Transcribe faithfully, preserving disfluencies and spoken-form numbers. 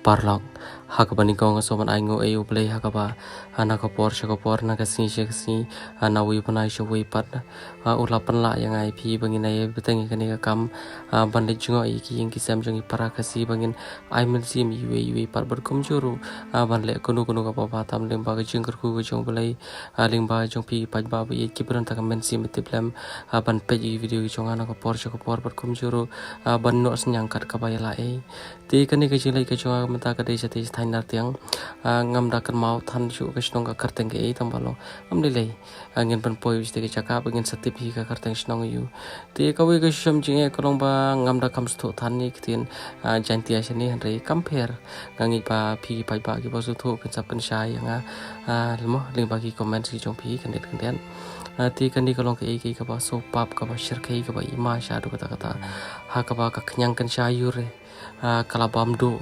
Paralok, ha kaba nyngkong nga sngewbha ban ai nguh ïa U Blei ha kaba, ha, na ka por sha ka por, na ka sngi sha ka sngi, ha, na wei u bnai sha wei pat, ha, u la pynlah ïa nga ïa phi ba ngin ïa bteng ïa kane ka kam, ha, ban leit jngoh ïa ki ïing ki sem jong ki para Khasi ba ngin ai mynsiem ïa iwei ïa iwei pat bad kumjuh ruh, ha, ban leh kano kano kaba bha tam lyngba ka jingkyrkhu ka jong U Blei, ha, lyngba jong phi ki paidbah ba ïeit kiba don tang ka mynsiem ba tip lem, ha, ban peit ïa ki video ki jong nga na ka por sha ka por bad kumjuh ruh, ha, ban noh synñiang kat kaba ïa la ei. Te kane ka jingleit ka jong nga mynta ka dei shatei sha thaiñ Nartiang. Ah, ngam da kynmaw than shuh ka shnong ka kyrteng kaei tang ba long. Ngam lei lei. Ah, ngin pynpoi u shatei ka jaka ba ngin sa tip hi ka kyrteng shnong ïa u. Te kawei ka shisha jingeh ka long ba ngam da kham sngewthuh than ïa ki ktien, ah, Jaintia shane hynrei kam pher. Nga ngeit ba phi ki paidbah kiba sngewthuh phin sa pynshai ïa nga. Ah, lemo lyngba ki comment ki jong phi khyndiat khyndiat. Ah, te kane ka long kaei kaei kaba sngewpap kaba shyrkhei kaba ima sha haduh katta katta. Ha kaba ka khñiang kynsha ïur, ah, ka la bam duh.